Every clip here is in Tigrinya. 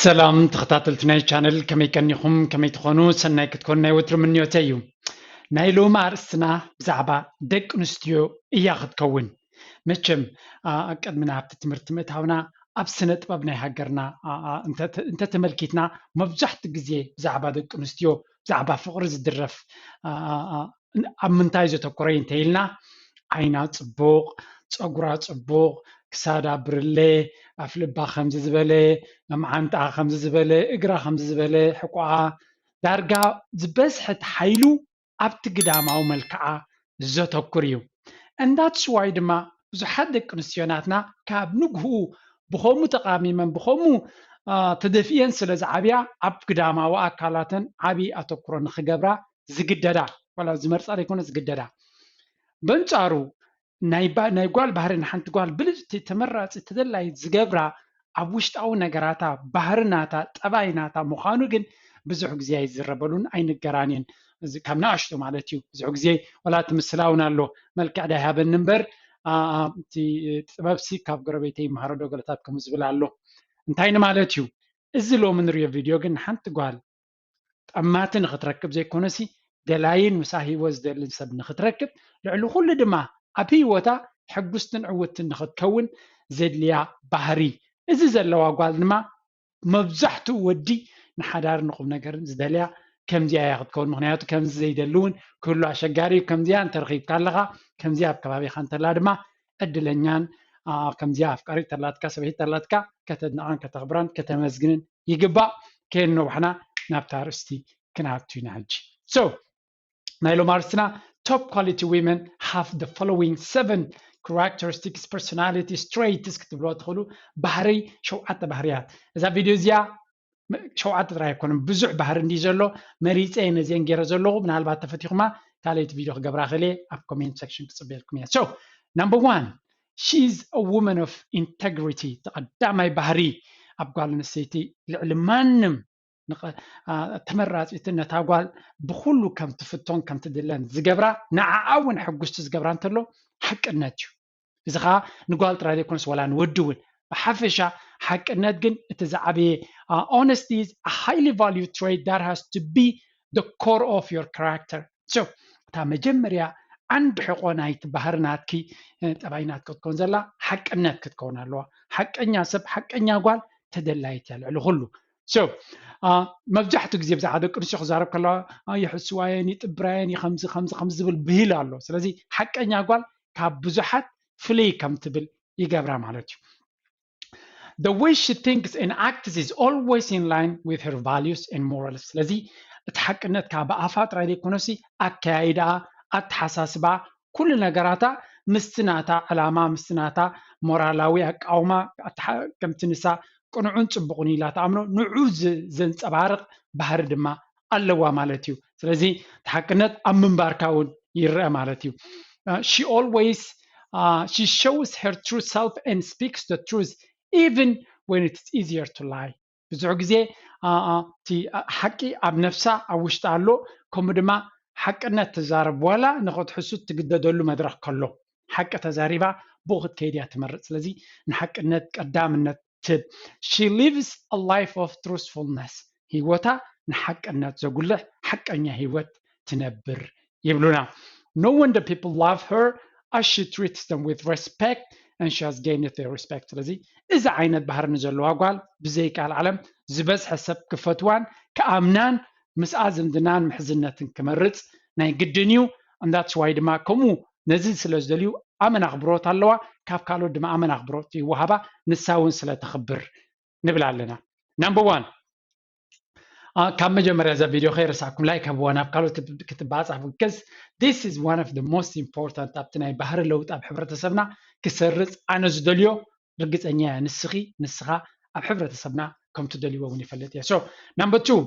ሰላም ተኸታተልቲ ናይ ቻነል፣ ከመይ ቀኒኹም? ከመይ ትኾኑ? ሰናይ ክትኮኑ ናይ ወትሩ ምንዮተይ እዩ። ናይ ሎሚ ኣርእስትና ብዛዕባ ደቂ ኣንስትዮ እያ ክትከውን። መቸም፣ ኣ፣ ቅድሚ ናብቲ ትምህርቲ ምእታውና ኣብ ስነ ጥበብ ናይ ሃገርና፣ ኣ፣ ኣ፣ እንተ-፣ እንተተመልኪትና መብዛሕትኡ ግዜ ብዛዕባ ደቂ ኣንስትዮ፣ ብዛዕባ ፍቕሪ ዝድረፍ፣ ኣ፣ ኣ፣ ኣ፣ ኣብ ምንታይ ዘተኮረ እዩ እንተኢልና፣ ዓይና ጽቡቕ፣ ጸጉራ ጽቡቕ፣ ክሳዳ ብርለ፣ ኣፍልባ ከምዚ ዝበለ፣ መዓንጣኣ ከምዚ ዝበለ፣ እግራ ከምዚ ዝበለ፣ ሕቆኣ፣ ዳርጋ ዝበዝሐ እቲ ሓይሉ ኣብቲ ግዳማዊ መልክዓ ዘተኩር እዩ። And that's why ድማ ብዙሓት ደቂ ኣንስትዮ ናትና ካብ ንግህኡ ብኸምኡ ተቓሚመን፣ ብኸምኡ፣ ኣ፣ ተደፊአን ስለ ዝዓብያ፣ ኣብ ግዳማዊ ኣካላተን ዓቢ ኣተኩሮ ንኽገብራ ዝግደዳ፣ ዋላ ዝመርጻ ዘይኮነ ዝግደዳ። በንጻሩ ናይ ባ-፣ ናይ ጓል ባህሪ ንሓንቲ ጓል ብልጽቲ፣ ተመራጺ፣ ተደላዪት ዝገብራ ኣብ ውሽጣዊ ነገራታ፣ ባህሪ ናታ፣ ጠባይ ናታ ምዃኑ ግን ብዙሕ ግዜ ኣይዝረበሉን ኣይንገራን እየን። እዚ ካብ ንኣሽቱ ማለት እዩ። ብዙሕ ግዜ ዋላ እቲ ምስላ እውን ኣሎ፣ መልክዕ ዶ ይሃበኒ እምበር፣ ኣ፣ ኣ፣ እቲ ጥበብሲ ካብ ጎረቤተይ ይመሃሮ ዶ ገለታት ከምኡ ዝብል ኣሎ። እንታይ ንማለት እዩ? እዚ ሎሚ ንሪኦ ቪድዮ ግን ንሓንቲ ጓል ጠማቲ ንኽትረክብ ዘይኮነሲ፣ ደላይን ምሳ ህይወት ዝደልን ሰብ ንኽትረክብ፣ ልዕሊ ኩሉ ድማ ኣብ ህይወታ ሕጉስትን ዕውትን ንኽትከውን ዘድልያ ባህሪ። እዚ ዘለዋ ጓል ድማ መብዛሕትኡ ወዲ ንሓዳር ንቁም ነገርን ዝደልያ ከምዚኣ እያ ክትከውን። ምኽንያቱ ከምዚ ዘይደሊ እውን ክህሉ ኣሸጋሪ እዩ። ከምዚኣ እንተረኺብካ ኣለኻ፣ ከምዚኣ ኣብ ከባቢኻ እንተላ ድማ ዕድለኛን፣ ኣ፣ ከምዚኣ ኣፍቃሪት ተላትካ፣ ሰበይቲ ተላትካ ከተድንቓን ከተኽብራን ከተመስግንን ይግባእ። ከየነውሕና ናብታ ኣርእስቲ ክንኣቱ ኢና ሕጂ። So፣ ናይ ሎም ኣርስትና top quality women have the following seven characteristics, personality traits ክትብልዎ ትኽእሉ፣ ባህሪ፣ ሸውዓተ ባህርያት። እዛ ቪድዮ እዚኣ ሸውዓተ ጥራይ ኣይኮነን፣ ብዙሕ ባህሪ እንዲ ዘሎ መሪፀ እየ ነዚአን ገይረ ዘለኹ። ምናልባት ተፈቲኹማ ካልኣይቲ ቪድዮ ክገብራ ክእል እየ፣ ኣብ comment section ክፅበየልኩም እየ። So, number one, she's a woman of integrity። እቲ ቀዳማይ ባህሪ ኣብ ጓል ኣንስተይቲ ልዕሊ ማንም ንቐ-፣ ኣ፣ ተመራፂትን ነታ ጓል ብኩሉ ከም ትፍቶን ከም ትድለን ዝገብራ፣ ንዓኣ እውን ሕጉስቲ ዝገብራ እንተሎ ሓቅነት እዩ። እዚ ኸዓ ንጓል ጥራይ ዘይኮነስ ዋላ ንወዲ እውን። ብሓፈሻ ሓቅነት ግን እቲ ዝዓበየ፣ ኣ፣ honesty is a highly valued trait that has to be the core of your character። So፣ እታ መጀመርያ ዓንዲ ሕቆ ናይቲ ባህሪ ናትኪ፣ እ፣ ጠባይ ናትኪ ክትከውን ዘላ ሓቅነት ክትከውን ኣለዋ። ሓቀኛ ሰብ፣ ሓቀኛ ጓል ተደላይት እያ ልዕሊ ኩሉ። So፣ ኣ፣ መብዛሕትኡ ግዜ ብዛዕባ ደቂ ኣንስትዮ ክዛረብ ከለዋ፣ ኣ፣ ይሕስዋ እየን፣ ይጥብራ እየን፣ ይኸምዚ፣ ከምዚ፣ ከምዚ ዝብል ብሂል ኣሎ። ስለዚ ሓቀኛ ጓል ካብ ብዙሓት ፍልይ ከም ትብል ይገብራ ማለት እዩ። The way she thinks and acts is always in line with her values and morals። ስለዚ እቲ ሓቅነት ካብ ኣፋ ጥራይ ዘይኮነሲ ኣከያይዳ፣ ኣተሓሳስባ፣ ኩሉ ነገራታ ምስቲ ናታ ዕላማ፣ ምስቲ ናታ ሞራላዊ ኣቃውማ፣ ኣተሓ-፣ ከምቲ ንሳ ቅኑዕን ጽቡቕን ኢላ ትኣምኖ፣ ንዑ ዝ-፣ ዘንጸባርቕ ባህሪ ድማ ኣለዋ ማለት እዩ። ስለዚ እቲ ሓቅነት ኣብ ምንባርካ እውን ይረአ ማለት እዩ። Uh, she always, uh, she shows her true self and speaks the truth, even when it's easier to lie። ብዙሕ ግዜ፣ ኣ፣ ኣ፣ እቲ፣ ኣ፣ ሓቂ ኣብ ነፍሳ፣ ኣብ ውሽጣ ኣሎ። ከምኡ ድማ ሓቅነት ትዛረብ፣ ዋላ ንኽትሕሱ ትግደደሉ መድረኽ ከሎ፣ ሓቂ ተዛሪባ ብኡ ክትከይድ እያ ትመርጽ። ስለዚ ንሓቅነት ቀዳምነት ትህብ። She lives a life of truthfulness። ህይወታ ንሓቅነት ዘጉልሕ ሓቀኛ ህይወት ትነብር ይብሉና። No wonder people love her as she treats them with respect and she has gained their respect። ስለዚ እዚ ዓይነት ባህሪ ንዘለዋ ጓል ብዘይ ቃል ዓለም ዝበዝሐ ሰብ ክፈትዋን ክኣምናን ምስኣ ዝምድናን ምሕዝነትን ክመርጽ ናይ ግድን እዩ። And that's why ድማ ከምኡ ነዚ ስለ ዝደልዩ ኣመን ኣኽብሮት ኣለዋ፣ ካብ ካልኦት ድማ ኣመን ኣኽብሮት ይወሃባ፣ ንሳ እውን ስለ ተኽብር ንብል ኣለና። Number one፣ ኣ፣ ካብ መጀመርያ እዛ ቪድዮ ከይረሳዕኩም ላይክ ሃብዋ፣ ናብ ካልኦት ክት-፣ ክትባጻሕ፣ because this is one of the most important ኣብቲ ናይ ባህሪ ለውጢ ኣብ ሕብረተሰብና ክሰርጽ ኣነ ዝደልዮ፣ ርግጸኛ እየ ንስኺ፣ ንስኻ ኣብ ሕብረተሰብና ከም ትደልይዎ እውን ይፈልጥ እየ። So, number two,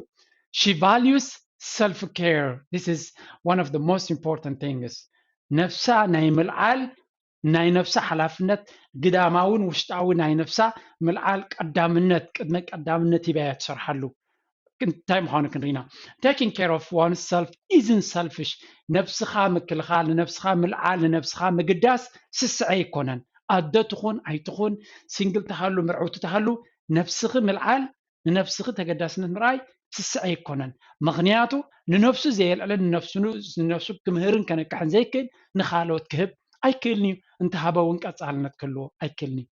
she values self care. This is one of the most important things። ነፍሳ ናይ ምልዓል ናይ ነፍሳ ሓላፍነት፣ ግዳማውን ውሽጣዊ ናይ ነፍሳ ምልዓል ቀዳምነት፣ ቅድመ ቀዳምነት ሂባ እያ ትሰርሓሉ። እንታይ ምዃኑ ክንርኢና። Taking care of oneself isn't selfish። ነብስኻ ምክልኻል፣ ንነብስኻ ምልዓል፣ ንነብስኻ ምግዳስ ስስዐ ኣይኮነን። ኣደ ትኹን ኣይትኹን፣ ሲንግል ትሃሉ፣ ምርዕውቲ ትሃሉ፣ ነብስኺ ምልዓል ንነብስኺ ተገዳስነት ምርኣይ ስስዐ ኣይኮነን። ምኽንያቱ ንነብሱ ዘየልዕልን ንነብሱ ንነብሱ ክምህርን ከነቅሕን ዘይክእል ንኻልኦት ክህብ ኣይክእልን እዩ። እንተሃበ እውን ቀጻልነት ክህልዎ ኣይክእልን እዩ።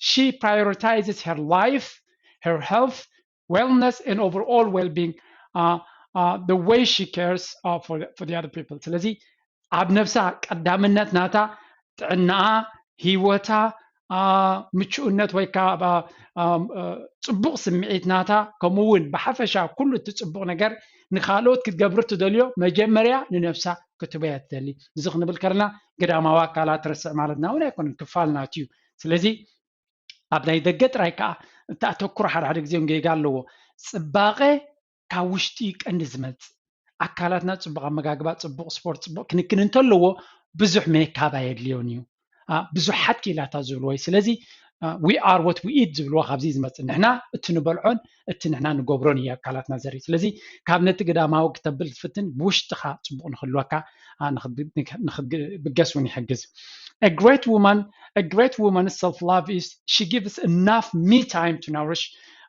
She prioritizes her life, her health, wellness and overall well-being, uh, uh, the way she cares uh, for, the, for the other people. ስለዚ ኣብ ነብሳ ቀዳምነት ናታ ጥዕናኣ፣ ህይወታ፣ ምቹእነት ወይ ከዓ ጽቡቕ ስምዒት ናታ፣ ከምኡ እውን ብሓፈሻ ኩሉ እቲ ጽቡቕ ነገር ንካልኦት ክትገብር ትደልዮ መጀመርያ ንነብሳ ክትበያ ትደሊ። እዚ ክንብል ከለና ግዳማዊ ኣካላት ትረስዕ ማለትና እውን ኣይኮነን፣ ክፋል ናት እዩ። ስለዚ ኣብ ናይ ደገ ጥራይ ከዓ እቲ ኣተኩሮ ሓደ ሓደ ግዜ ጌጋ ኣለዎ። ጽባቐ ካብ ውሽጢ ቀንዲ ዝመጽእ ኣካላትና ጽቡቕ ኣመጋግባ፣ ጽቡቕ ስፖርት፣ ጽቡቕ ክንክን እንተለዎ ብዙሕ ሜካብ ኣየድልዮን እዩ። ብዙሓት ኪላታት ዝብልዎ እዩ። ስለዚ we are what we eat ዝብልዎ ካብዚ ዝመጽእ፣ ንሕና እቲ ንበልዖን እቲ ንሕና ንገብሮን እዩ ኣካላትና ዘርኢ። ስለዚ ካብ ነቲ ግዳማዊ ክተብል ትፍትን ብውሽጥኻ ጽቡቕ ንክህልወካ ንክብገስ እውን ይሕግዝ። A great woman, a great woman self love is she gives enough me time to nourish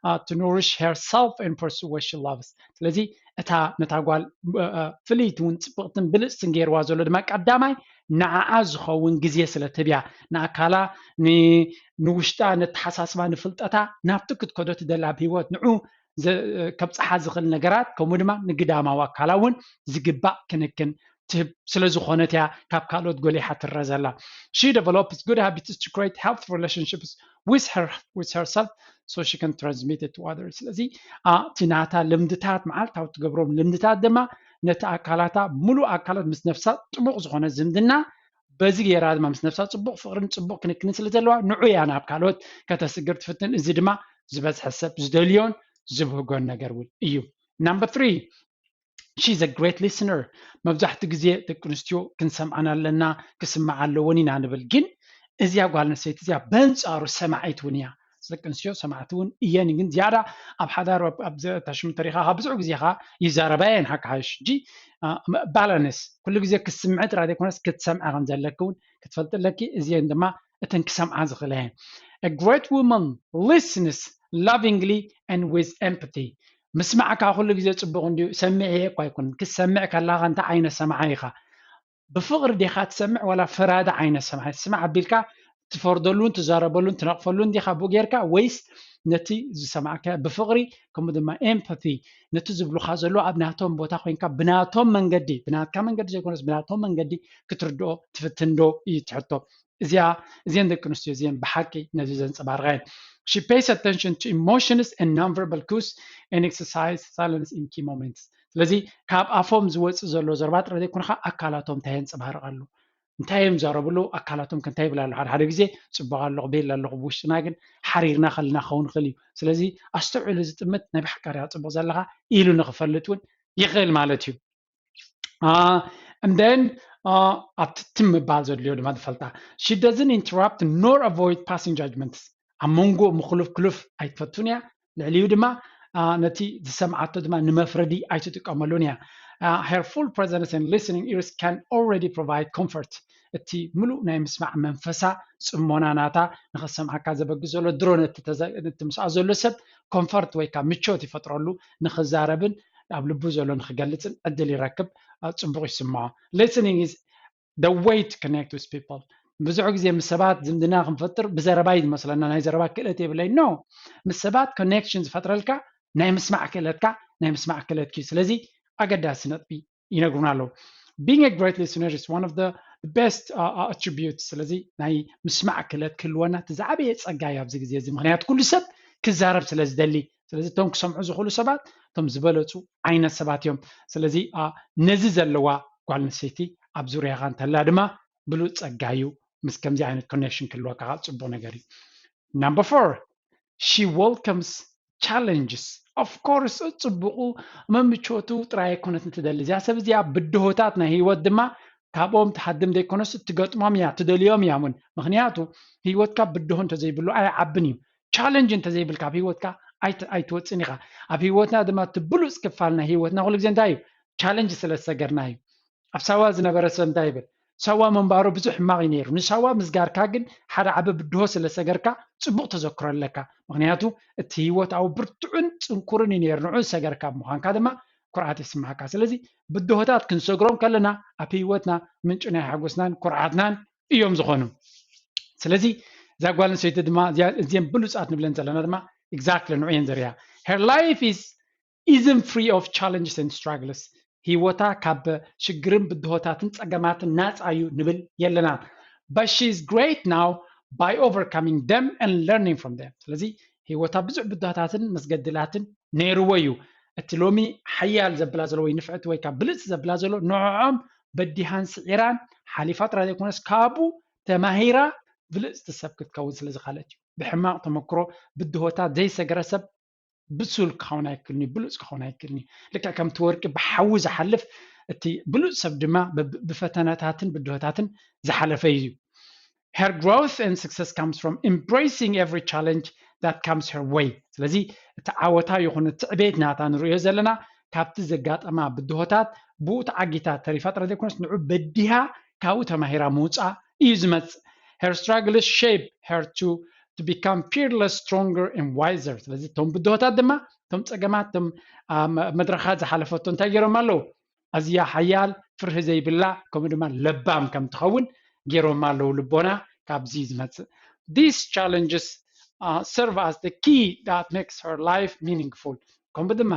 uh, to nourish herself and pursue what she loves. ስለዚ እታ ነታ ጓል ፍልይትን እውን ጽብቕትን ብልጽትን ገይርዋ ዘሎ ድማ ቀዳማይ ንዓኣ ዝኸውን ግዜ ስለ ትህብያ፣ ንኣካላ፣ ንውሽጣ፣ ነተሓሳስባ፣ ንፍልጠታ ናብቲ ክትከዶ ትደላ ኣብ ህይወት ንዑ ከብጽሓ ዝኽእል ነገራት፣ ከምኡ ድማ ንግዳማዊ ኣካላ እውን ዝግባእ ክንክን ትህብ ስለ ዝኾነት እያ ካብ ካልኦት ጎሊሓ ትረ ዘላ። She develops good habits to create health relationships with her with herself so she can transmit it to others. ስለዚ እቲ ናታ ልምድታት፣ መዓልታዊ ትገብሮም ልምድታት ድማ ነቲ ኣካላታ፣ ሙሉእ ኣካላት ምስ ነፍሳ ጥቡቕ ዝኾነ ዝምድና በዚ ገይራ ድማ ምስ ነፍሳ ጽቡቕ ፍቕርን ጽቡቕ ክንክንን ስለ ዘለዋ ንዑ እያ ናብ ካልኦት ከተስግር ትፍትን። እዚ ድማ ዝበዝሐ ሰብ ዝደልዮን ዝብህጎን ነገር እውን እዩ። Number three, she's a great listener. መብዛሕትኡ ግዜ ደቂ ኣንስትዮ ክንሰምዓን ኣለና፣ ክስምዓ ኣለወን ኢና ንብል። ግን እዚኣ ጓል ኣንስተይቲ እዚኣ በንጻሩ ሰማዒት እውን እያ። ደቂ ኣንስትዮ ሰማዕቲ እውን እየን፣ ግን ዝያዳ ኣብ ሓዳር ኣብ ታሽሙ ተሪኻ ካብ ብዙሕ ግዜ ኻ ይዛረባ እየን። ሓቂ ሓሽ ሕጂ ባላንስ ኩሉ ግዜ ክትስምዒ ጥራይ ዘይኮነስ ክትሰምዒ ከም ዘለኪ እውን ክትፈልጢ ኣለኪ። እዚአን ድማ እተን ክሰምዓ ዝኽእላ እየን። A great woman listens lovingly and with empathy. ምስማዕካ ኩሉ ግዜ ጽቡቕ እንድዩ፣ ሰሚዐ እኮ ኣይኮነን። ክትሰምዕ ከላኻ እንታይ ዓይነት ሰማዓይ ኢኻ? ብፍቕሪ ዲኻ ትሰምዕ ዋላ ፈራዲ ዓይነት ሰማዓይ? ስማዕ ኣቢልካ ትፈርደሉን ትዛረበሉን ትነቕፈሉን ዲኻ ብኡ ጌርካ፣ ወይስ ነቲ ዝሰማዕካ ብፍቕሪ ከምኡ ድማ ኤምፓቲ ነቲ ዝብሉኻ ዘሎ ኣብ ናቶም ቦታ ኮይንካ ብናቶም መንገዲ፣ ብናትካ መንገዲ ዘይኮነስ ብናቶም መንገዲ ክትርድኦ ትፍትን ዶ እዩ እቲ ሕቶ። እዚኣ እዚአን ደቂ ኣንስትዮ እዚአን ብሓቂ ነዚ ዘንጸባርቓ እየን። She pays attention to emotions and non-verbal cues and exercise silence in key moments. ስለዚ ካብ ኣፎም ዝወፅእ ዘሎ ዘረባ ጥራይ ዘይኮነ ከዓ ኣካላቶም እንታይ የንፀባርቕ ኣሎ፣ እንታይ እዮም ዝዛረቡ ኣለዉ፣ ኣካላቶም ከ እንታይ ይብል ኣሎ። ሓደ ሓደ ግዜ ፅቡቕ ኣለኹ ቤላ ኣለኹ ብውሽጥና ግን ሓሪርና ከለና ክኸውን ይኽእል እዩ። ስለዚ ኣስተውዕሉ፣ እዚ ጥምት ናይ ብሓቂ ዲኻ ፅቡቕ ዘለኻ ኢሉ ንኽፈልጥ እውን ይኽእል ማለት እዩ። And then ኣብቲ ትም ምባል ዘድልዮ ድማ ትፈልጣ። She doesn't interrupt nor avoid passing judgments. ኣብ መንጎ ምክሉፍ ክሉፍ ኣይትፈቱን እያ። ልዕሊኡ ድማ ነቲ ዝሰምዓቶ ድማ ንመፍረዲ ኣይትጥቀመሉን እያ። Her full presence and listening ears can already provide comfort. እቲ ምሉእ ናይ ምስማዕ መንፈሳ ጽሞና ናታ ንኽሰምዓካ ዘበግስ ዘሎ ድሮ ነቲ ምስኣ ዘሎ ሰብ ኮንፈርት ወይ ከዓ ምቾት ይፈጥረሉ፣ ንኽዛረብን ኣብ ልቡ ዘሎ ንኽገልጽን ዕድል ይረክብ። ጽቡቕ ይስምዖ። Listening is the way to connect with people. ብዙሕ ግዜ ምስ ሰባት ዝምድና ክንፈጥር ብዘረባ እዩ ዝመስለና፣ ናይ ዘረባ ክእለት የብለይ። No፣ ምስ ሰባት ኮኔክሽን ዝፈጥረልካ ናይ ምስማዕ ክእለትካ፣ ናይ ምስማዕ ክእለትኪ። ስለዚ ኣገዳሲ ነጥቢ ይነግሩና ኣለዉ። Being a great listener is one of the best attributes. ስለዚ ናይ ምስማዕ ክእለት ክህልወና እቲ ዝዓበየ ጸጋ እዩ ኣብዚ ግዜ እዚ። ምኽንያቱ ኩሉ ሰብ ክዛረብ ስለ ዝደሊ፣ ስለዚ እቶም ክሰምዑ ዝኽእሉ ሰባት እቶም ዝበለጹ ዓይነት ሰባት እዮም። ስለዚ ነዚ ዘለዋ ጓል ኣንስተይቲ ኣብ ዙርያኻ እንተላ ድማ ብሉጽ ጸጋ እዩ። ምስ ከምዚ ዓይነት ኮኔክሽን ክህልወካ ከዓ ጽቡቕ ነገር እዩ። Number four, she welcomes challenges. Of course፣ ጽቡቑ መምቾቱ ጥራይ ኣይኮነትን ትደሊ። እዚኣ ሰብ እዚኣ ብድሆታት ናይ ህይወት ድማ ካብኦም ትሃድም ዘይኮነስ ትገጥሞም እያ፣ ትደልዮም እያ እውን። ምኽንያቱ ህይወትካ ብድሆ እንተዘይብሉ ኣይዓብን እዩ። ቻለንጅ እንተዘይብልካ ኣብ ህይወትካ ኣይትወፅን ኢኻ። ኣብ ህይወትና ድማ እቲ ብሉፅ ክፋል ናይ ህይወትና ኩሉ ግዜ እንታይ እዩ? ቻለንጅ ስለ ዝሰገርና እዩ። ኣብ ሳዋ ዝነበረ ሰብ እንታይ ይብል? ሳዋ ምንባሩ ብዙሕ ሕማቕ እዩ ነይሩ። ንሳዋ ምስጋርካ ግን ሓደ ዓቢ ብድሆ ስለ ሰገርካ ጽቡቕ ተዘክሮ ኣለካ። ምኽንያቱ እቲ ህይወት ኣብኡ ብርቱዕን ጽንኩርን እዩ ነይሩ። ንዑ ዝሰገርካ ምዃንካ ድማ ኩርዓት ይስምዓካ። ስለዚ ብድሆታት ክንሰግሮም ከለና ኣብ ህይወትና ምንጪ ናይ ሓጎስናን ኩርዓትናን እዮም ዝኾኑ። ስለዚ እዛ ጓል ኣንስተይቲ ድማ እዚኣ- እዚአን ብሉጻት ንብለን ዘለና ድማ exactly ንዑ እየን ዘሪያ። Her life is isn't free of challenges and struggles. ህይወታ ካብ ሽግርን ብድሆታትን ጸገማትን ናጻ እዩ ንብል የለና። But she is great now by overcoming them and learning from them. ስለዚ ህይወታ ብዙሕ ብድሆታትን መስገድላትን ነይርዎ እዩ። እቲ ሎሚ ሓያል ዘብላ ዘሎ ወይ ንፍዕቲ ወይ ካብ ብልጽቲ ዘብላ ዘሎ ንዕዖም በዲሃን ስዒራን ሓሊፋ ጥራይ ዘይኮነስ ካብኡ ተማሂራ ብልጽቲ ሰብ ክትከውን ስለ ዝኻለት እዩ። ብሕማቕ ተመክሮ ብድሆታት ዘይሰገረ ሰብ ብሱል ክኸውን ኣይክእልን እዩ፣ ብሉጽ ክኸውን ኣይክእልን እዩ። ልክዕ ከምቲ ወርቂ ብሓዊ ዝሓልፍ፣ እቲ ብሉጽ ሰብ ድማ ብ- ብፈተነታትን ብድሆታትን ዝሓለፈ እዩ። Her growth and success comes from embracing every challenge that comes her way. ስለዚ እቲ ዓወታ ይኹን እቲ ዕቤት ናታ ንርእዮ ዘለና ካብቲ ዘጋጠማ ብድሆታት ብኡ ተዓጊታ ተሪፋ ጥራይ ዘይኮነስ ንዑ በዲሃ ካብኡ ተማሂራ ምውፃእ እዩ ዝመፅእ። Her struggles shape her to to become fearless, stronger and wiser. ስለዚ እቶም ብድሆታት ድማ እቶም ፀገማት እቶም መድረኻት ዝሓለፈቶ እንታይ ገይሮም ኣለዉ? ኣዝያ ሓያል ፍርሂ ዘይብላ ከምኡ ድማ ለባም ከም ትኸውን ገይሮም ኣለዉ። ልቦና ካብዚ ዝመፅእ these challenges uh, serve as the key that makes her life meaningful. ከምኡ ድማ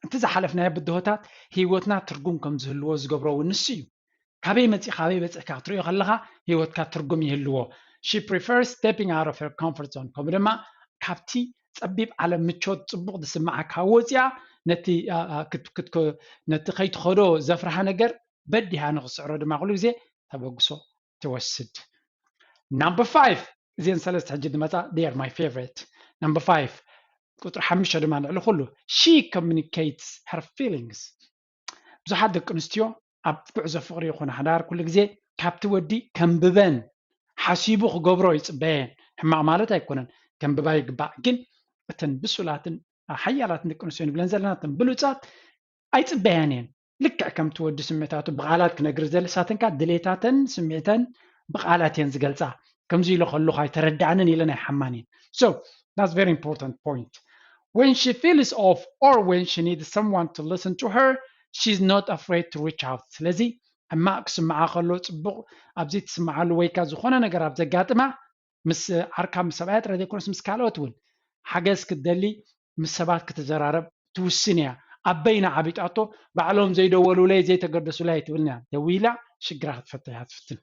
እቲ ዝሓለፍናዮ ብድሆታት ህይወትና ትርጉም ከም ዝህልዎ ዝገብሮ እውን ንሱ እዩ። ካበይ መፂእካ ካበይ በፂሕካ ክትሪኦ ከለካ ህይወትካ ትርጉም ይህልዎ። She prefers stepping out of her comfort zone. ከምኡ ድማ ካብቲ ፀቢብ ዓለም ምቾት ፅቡቕ ዝስምዓካ ወፂኣ ነቲ ነቲ ከይትኸዶ ዘፍርሃ ነገር በዲሃ ንክስዕሮ ድማ ኩሉ ግዜ ተበግሶ ትወስድ። Number five እዚአን ሰለስተ ሕጂ ዝመፃ they are my favorite. Number five ቁፅሪ ሓሙሽተ ድማ ልዕሊ ኩሉ she communicates her feelings. ብዙሓት ደቂ ኣንስትዮ ኣብ ጉዕዞ ፍቕሪ ይኹን ሓዳር ኩሉ ግዜ ካብቲ ወዲ ከንብበን ሓሲቡ ክገብሮ ይፅበየን። ሕማቕ ማለት ኣይኮነን፣ ከንብባ ይግባእ። ግን እተን ብሱላትን ሓያላትን ደቂ ኣንስትዮ ንብለን ዘለና እተን ብሉፃት ኣይፅበያን እየን። ልክዕ ከምቲ ወዲ ስምዒታቱ ብቓላት ክነግር ዘለ ሳተንካ ድሌታተን ስምዒተን ብቓላት እየን ዝገልፃ። ከምዚ ኢሎ ከለኹ ኣይተረዳእንን ኢለን ኣይሓማን እየን። So that's very important point. When she feels off or when she needs someone to listen to her, she's not afraid to reach out. ስለዚ ሕማቕ ክስምዓ ከሎ ፅቡቕ ኣብዚ ትስምዓሉ ወይካ ዝኾነ ነገር ኣብ ዘጋጥማ ምስ ዓርካ ምስ ሰብኣያ ጥራይ ዘይኮነስ ምስ ካልኦት እውን ሓገዝ ክትደሊ ምስ ሰባት ክትዘራረብ ትውስን እያ። ኣብ በይና ዓቢጣቶ ባዕሎም ዘይደወሉለይ ዘይተገደሱለይ ኣይትብልን እያ። ደዊላ ሽግራ ክትፈትሕ እያ ትፍትን።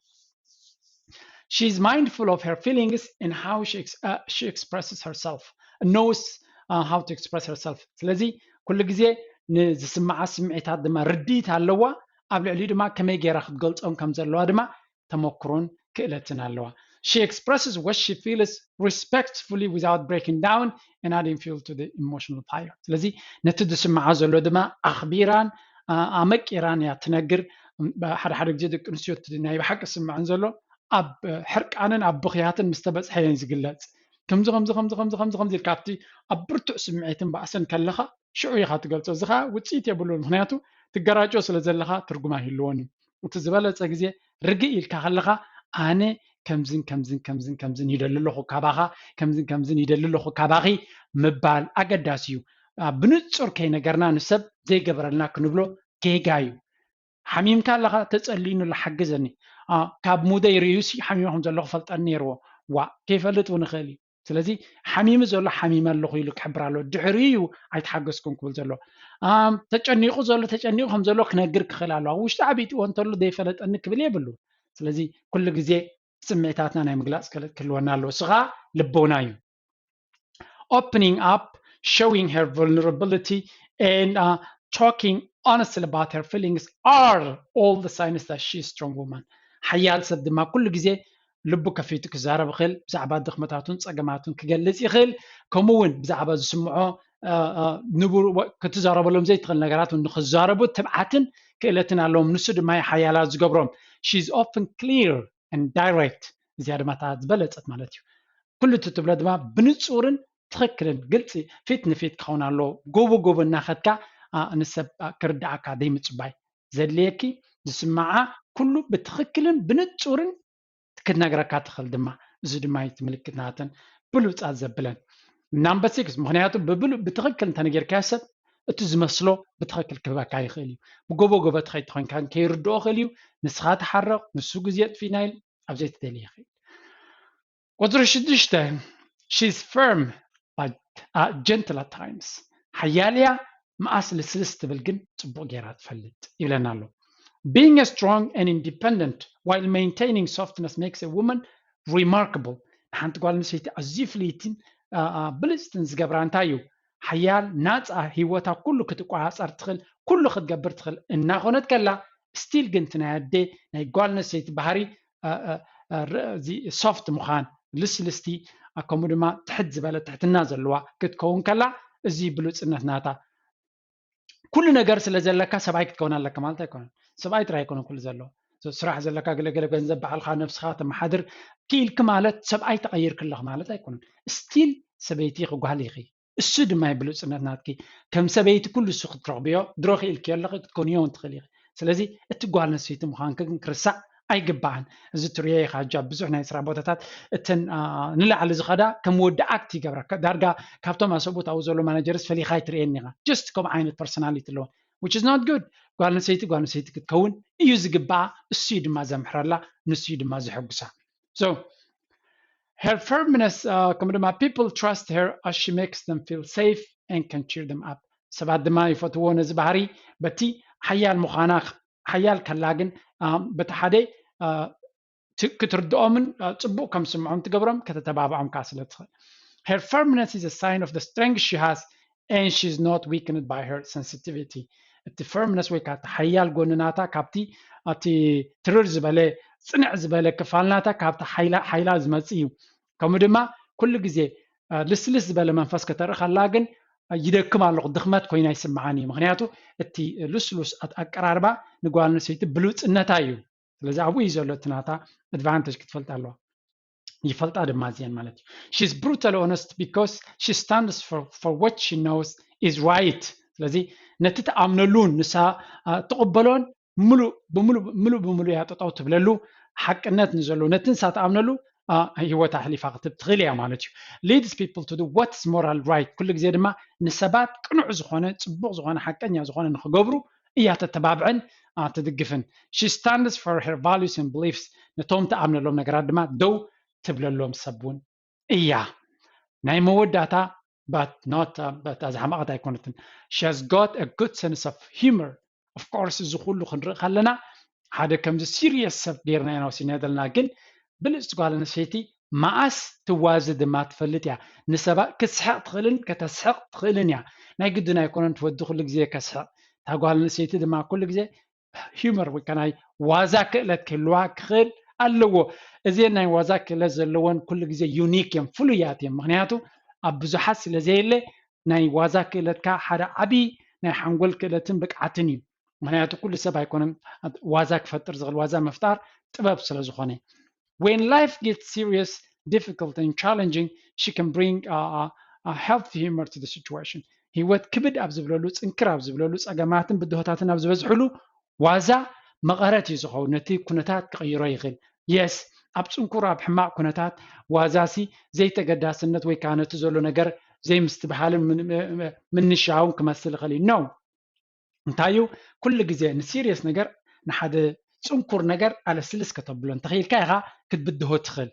She is mindful of her feelings and how she, ex- uh, she expresses herself. Knows uh, how to express herself. ስለዚ ኩሉ ግዜ ንዝስምዓ ስምዒታት ድማ ርድኢት ኣለዋ። ኣብ ልዕሊኡ ድማ ከመይ ገይራ ክትገልጾም ከም ዘለዋ ድማ ተመክሮን ክእለትን ኣለዋ። She expresses what she feels respectfully without breaking down and adding fuel to the emotional fire. ስለዚ ነቲ ዝስምዓ ዘሎ ድማ ኣኽቢራን ኣመቂራን እያ ትነግር። ሓደ ሓደ ግዜ ደቂ ኣንስትዮ ናይ ብሓቂ ዝስምዐን ዘሎ ኣብ ሕርቃንን ኣብ ብኽያትን ምስ ተበፅሐ እየን ዝግለፅ። ከምዚ ከምዚ ከምዚ ከምዚ ከምዚ ከምዚ ኢልካ ኣብቲ ኣብ ብርቱዕ ስምዒትን ባእስን ከለኻ ሽዑ ኢኻ ትገልፆ። እዚ ከዓ ውፅኢት የብሉን። ምክንያቱ ትገራጮ ስለ ዘለኻ ትርጉም ኣይህልዎን እዩ። እቲ ዝበለፀ ግዜ ርግእ ኢልካ ከለኻ ኣነ ከምዝን ከምዝን ከምዝን ከምዝን ይደሊ ኣለኹ ካባኻ፣ ከምዝን ከምዝን ይደሊ ኣለኹ ካባኺ ምባል ኣገዳሲ እዩ። ብንፁር ከይነገርና ንሰብ ዘይገበረልና ክንብሎ ጌጋ እዩ። ሓሚምካ ኣለኻ፣ ተፀልዩኒ ኣሎ፣ ሓግዘኒ። ካብ ሙደይ ርእዩሲ ሓሚመ ከም ዘለኹ ፈልጠኒ ነይርዎ። ዋ ከይፈልጥ እውን ይኽእል እዩ። ስለዚ ሓሚሙ ዘሎ ሓሚመ ኣለኹ ኢሉ ክሕብር ኣለዎ። ድሕሪኡ እዩ ኣይተሓገዝኩን ክብል ዘሎ። ተጨኒቑ ዘሎ ተጨኒቑ ከም ዘሎ ክነግር ክኽእል ኣለዎ። ኣብ ውሽጢ ዓቢጥዎ እንተሎ ዘይፈለጠኒ ክብል የብሉ። ስለዚ ኩሉ ግዜ ስምዒታትና ናይ ምግላፅ ክእለት ክህልወና ኣለዎ። እሱ ከዓ ልቦና እዩ። Opening up, showing her vulnerability, and uh, talking honestly about her feelings are all the signs that she is strong woman. ሓያል ሰብ ድማ ኩሉ ግዜ ልቡ ከፊቱ ክዛረብ ይኽእል፣ ብዛዕባ ድኽመታቱን ፀገማቱን ክገልፅ ይኽእል። ከምኡ እውን ብዛዕባ ዝስምዖ ንቡር ክትዛረበሎም ዘይትኽእል ነገራት ንክዛረቡ ትብዓትን ክእለትን ኣለዎም። ንሱ ድማ ሓያላት ዝገብሮም። She is often clear and direct። እዚኣ ድማ እታ ዝበለፀት ማለት እዩ። ኩሉ እቲ ትብሎ ድማ ብንፁርን ትኽክልን ግልፂ ፊት ንፊት ክኸውን ኣለዎ። ጎቦ ጎቦ እናኸድካ ንሰብ ክርዳኣካ ዘይምፅባይ ዘድልየኪ ዝስምዓ ኩሉ ብትኽክልን ብንጹርን ክትነግረካ ትኽእል ድማ። እዚ ድማ እቲ ምልክት ናተን ብሉጻት ዘብለን number six። ምኽንያቱ ብብሉ ብትኽክል እንተነገርካዮ ሰብ እቲ ዝመስሎ ብትኽክል ክህበካ ይኽእል እዩ። ብጎቦ ጎቦ ትኸይድ ተኾንካ ከይርድኦ ይኽእል እዩ። ንስኻ ትሓረቕ፣ ንሱ ግዜ የጥፊእና ኢሉ ኣብ ዘይትደልዮ ይኽእል። ቁፅሪ ሽዱሽተ she's firm but gentle at times። ሓያል እያ፣ መኣስ ልስልስ ትብል ግን ፅቡቕ ጌራ ትፈልጥ ይብለና ኣሎ። Being a strong and independent while maintaining softness makes a woman remarkable። ንሓንቲ ጓል ኣንስተይቲ ኣዝዩ ፍልይትን ብልፅትን ዝገብራ እንታይ እዩ? ሓያል ናፃ ህይወታ ኩሉ ክትቆፃፀር ትኽእል፣ ኩሉ ክትገብር ትኽእል እናኾነት ከላ still ግን እቲ ናይ ኣደ ናይ ጓል ኣንስተይቲ ባህሪ soft ምዃን፣ ልስልስቲ፣ ከምኡ ድማ ትሕት ዝበለ ትሕትና ዘለዋ ክትከውን ከላ እዚ ብሉፅነት ናታ። ኩሉ ነገር ስለ ዘለካ ሰብኣይ ክትከውን ኣለካ ማለት ኣይኮነን። ሰብኣይ ጥራይ ኣይኮነን ኩሉ ዘለዎ። ስራሕ ዘለካ፣ ገለገለ ገንዘብ ባዕልካ ነብስካ ተመሓድር ክኢልክ ማለት ሰብኣይ ተቐይርክ ኣለክ ማለት ኣይኮነን። still ሰበይቲ ኢኺ፣ ጓል ኢኺ። እሱ ድማ እዩ ብሉፅነት ናትኪ። ከም ሰበይቲ ኩሉ እሱ ክትረኽብዮ ድሮ ክኢልክዮ ኣለኺ፣ ክትኮንዮ እውን ትኽእል ኢኺ። ስለዚ እቲ ጓል ኣንስተይቲ ምዃንኪ ግን ክርሳዕ ኣይግባእን። እዚ ትሪኦ ኢኻ ሕጂ ኣብ ብዙሕ ናይ ስራሕ ቦታታት እተን ንላዕሊ ዝኸዳ ከም ወዲ ኣክት ይገብራ። ዳርጋ ካብቶም ኣሰብኡት ኣብኡ ዘሎ ማናጀርስ ፈሊኻ ኣይትርእየን ኢኻ። just ከምኡ ዓይነት personality ኣለወን which is not good። ጓል ኣንስተይቲ ጓል ኣንስተይቲ ክትከውን እዩ ዝግባኣ። እሱ እዩ ድማ ዘምሕረላ፣ ንሱ እዩ ድማ ዘሐጉሳ። So her firmness ከምኡ ድማ people trust her as she makes them feel safe and can cheer them up። ሰባት ድማ ይፈትዎ ነዚ ባህሪ። በቲ ሓያል ምዃና፣ ሓያል ከላ ግን በቲ ሓደ ክትርድኦምን ፅቡቕ ከም ስምዖም ትገብሮም፣ ከተተባብዖም ከዓ ስለ ትኽእል። Her firmness is a sign of the strength she has and she's not weakened by her sensitivity። እቲ firmness ወይ ከዓ እቲ ሓያል ጎኒ ናታ ካብቲ እቲ ትርር ዝበለ ፅንዕ ዝበለ ክፋል ናታ ካብቲ ሓይላ ዝመፅእ እዩ። ከምኡ ድማ ኩሉ ግዜ ልስልስ ዝበለ መንፈስ ከተርኢ ከላ ግን ይደክም ኣለኹ፣ ድኽመት ኮይና ይስምዓኒ እዩ። ምክንያቱ እቲ ልስሉስ ኣቀራርባ ንጓል ኣንስተይቲ ብሉፅነታ እዩ። ስለዚ ኣብኡ እዩ ዘሎ እቲ ናታ advantage ክትፈልጥ ኣለዋ። ይፈልጣ ድማ እዚአን ማለት እዩ። She's brutally honest because she stands for what she knows is right። ስለዚ ነቲ ትኣምነሉ ንሳ ትቕበሎን ምሉእ ብምሉእ እያ ጠጠው ትብለሉ። ሓቅነት ንዘለዎ ነቲ ንሳ ትኣምነሉ ህይወታ ኣሕሊፋ ክትህብ ትኽእል እያ ማለት እዩ። Leads people to do what's moral right። ኩሉ ግዜ ድማ ንሰባት ቅኑዕ ዝኾነ፣ ፅቡቕ ዝኾነ፣ ሓቀኛ ዝኾነ ንክገብሩ እያ ተተባብዕን ትድግፍን። She stands for her values and beliefs። ነቶም ትኣምነሎም ነገራት ድማ ደው ትብለሎም ሰብ እውን እያ። ናይ መወዳእታ but not but እዛ ሓማቐት ኣይኮነትን። She has got a good sense of humor። Of course እዚ ኩሉ ክንርኢ ከለና ሓደ ከምዚ serious ሰብ ጌርና ኢና ወሲድና ዘለና፣ ግን ብልፅቲ ጓል ኣንስተይቲ መኣስ ትዋዚ ድማ ትፈልጥ እያ። ንሰባት ክትስሕቕ ትኽእልን ከተስሕቕ ትኽእልን እያ። ናይ ግድን ኣይኮነን እቲ ወዲ ኩሉ ግዜ ከስሕቕ። እታ ጓል ኣንስተይቲ ድማ ኩሉ ግዜ humor ወይ ከዓ ናይ ዋዛ ክእለት ክህልዋ ክኽእል ኣለዎ። እዘን ናይ ዋዛ ክእለት ዘለወን ኩሉ ግዜ unique እዮም፣ ፍሉያት እዮም። ምክንያቱ ኣብ ብዙሓት ስለ ዘየለ ናይ ዋዛ ክእለትካ ሓደ ዓብዪ ናይ ሓንጎል ክእለትን ብቅዓትን እዩ። ምክንያቱ ኩሉ ሰብ ኣይኮነን ዋዛ ክፈጥር ዝኽእል፣ ዋዛ ምፍጣር ጥበብ ስለ ዝኾነ። When life gets serious, difficult and challenging, she can bring a healthy humor to the situation። ህይወት ክብድ ኣብ ዝብለሉ፣ ፅንክር ኣብ ዝብለሉ፣ ፀገማትን ብድሆታትን ኣብ ዝበዝሕሉ ዋዛ መቐረት እዩ ዝኸውን። ነቲ ኩነታት ክቕይሮ ይኽእል። Yes ኣብ ፅንኩር ኣብ ሕማቕ ኩነታት ዋዛሲ ዘይተገዳስነት ወይ ከዓ ነቲ ዘሎ ነገር ዘይምስትብሃልን ምንሻውን ክመስል ይኽእል እዩ። No እንታይ እዩ ኩሉ ግዜ ን serious ነገር ንሓደ ፅንኩር ነገር ኣለስልስ ከተብሎ እንተኽኢልካ ኢኻ ክትብድሆ ትኽእል።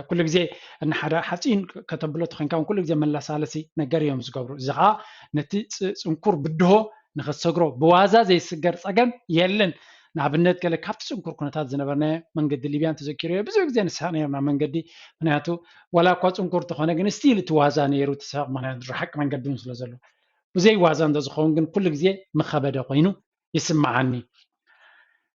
ኩሉ ግዜ ንሓደ ሓፂን ከተብሎ ተኾይንካ እውን ኩሉ ግዜ መለሳለሲ ነገር እዮም ዝገብሩ። እዚ ከዓ ነቲ ፅንኩር ብድሆ ንኽትሰግሮ ብዋዛ ዘይስገር ፀገም የለን። ንኣብነት ገለ ካብቲ ፅንኩር ኩነታት ዝነበርናዮ መንገዲ ሊብያ እንተዘኪረዮ ብዙሕ ግዜ ንስሕቕ ነርና መንገዲ። ምክንያቱ ዋላ እኳ ፅንኩር ተኾነ ግን still እቲ ዋዛ ነይሩ ትስሕቕ ምክንያቱ ሓቂ መንገዲ እውን ስለ ዘሎ። ብዘይ ዋዛ እንተዝኸውን ግን ኩሉ ግዜ ምኸበደ ኮይኑ ይስምዓኒ።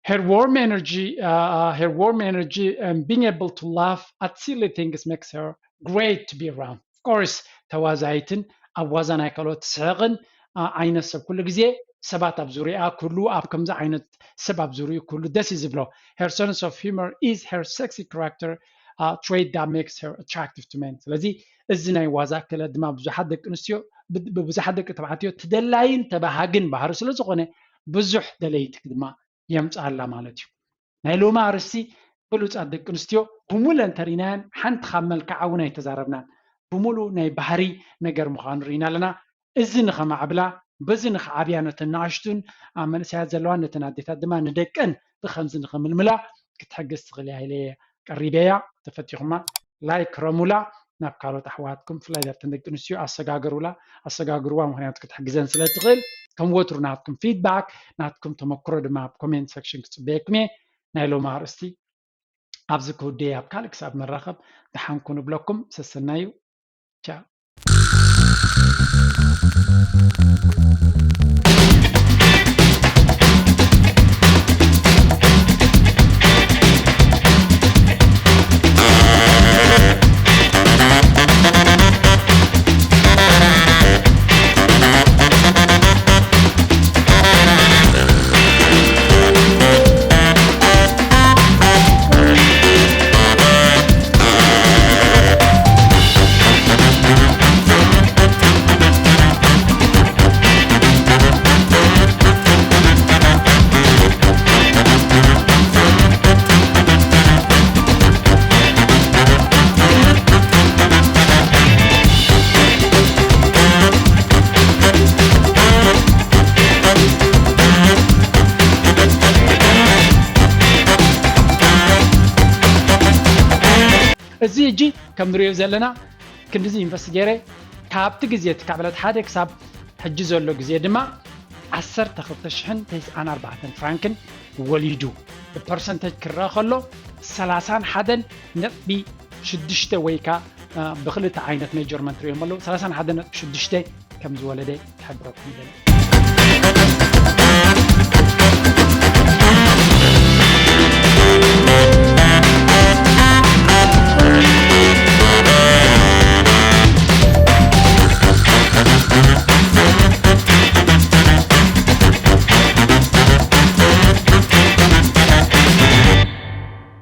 Her warm energy, uh, her warm energy and being able to laugh at silly things makes her great to be around. Of course ተዋዛይትን ኣብ ዋዛ ናይ ካልኦት ትስሕቕን ዓይነት ሰብ ኩሉ ግዜ ሰባት ኣብ ዙሪኣ ኩሉ ኣብ ከምዚ ዓይነት ሰብ ኣብ ዙሪኡ ኩሉ ደስ እዩ ዝብሎ። Her sense of humor is her sexy character trait that makes her attractive to men። ስለዚ እዚ ናይ ዋዛ ክእለት ድማ ብዙሓት ደቂ ኣንስትዮ ብብዙሓት ደቂ ተባዕትዮ ተደላይን ተባሃግን ባህሪ ስለ ዝኾነ ብዙሕ ደለይቲ ድማ የምፅኣላ ማለት እዩ። ናይ ሎሚ ኣርእስቲ ብሉጻት ደቂ ኣንስትዮ ብሙሉ እንተሪናየን ሓንቲ ካብ መልክዓ እውን ኣይተዛረብናን። ብሙሉ ናይ ባህሪ ነገር ምዃኑ ርኢና ኣለና። እዚ ንኸማዕብላ በዚ ንኽዓብያ ነተን ንኣሽቱን ኣብ መንእሰያት ዘለዋ ነተን ኣዴታት ድማ ንደቀን ብኸምዚ ንኽምልምላ ክትሕግዝ ትኽእል እያ ኢለ ቀሪበያ። ተፈቲኹማ ላይክ ረሙላ ናብ ካልኦት ኣሕዋትኩም ብፍላይ ደርተን ደቂ ኣንስትዮ ኣሰጋግሩላ ኣሰጋግርዋ ምክንያቱ ክትሕግዘን ስለ ትኽእል ከም ወትሩ ናትኩም ፊድባክ ናትኩም ተመክሮ ድማ ኣብ ኮሜንት ሰክሽን ክፅበየኩም እየ። ናይ ሎሚ ኣርእስቲ ኣብዚ ክውደየ ኣብ ካልእ ክሳብ ንራኸብ ደሓንኩ ንብለኩም ሰሰናዩ ቻው። እዚ ሕጂ ከም ንሪኦ ዘለና ክንድዚ ኢንቨስት ገይረ ካብቲ ግዜ እቲ ካብ ዕለት ሓደ ክሳብ ሕጂ ዘሎ ግዜ ድማ ዓሰርተ ክልተ ሽሕን ተስዓን ኣርባዕተን ፍራንክን ወሊዱ ብፐርሰንተጅ ክረአ ከሎ ሰላሳን ሓደን ነጥቢ ሽዱሽተ ወይ ከኣ ብክልተ ዓይነት ሜጀርመንት ሪኦም ኣለዉ ሰላሳን ሓደን ነጥቢ ሽዱሽተ ከም ዝወለደ ክሕብረኩም ይደሊ።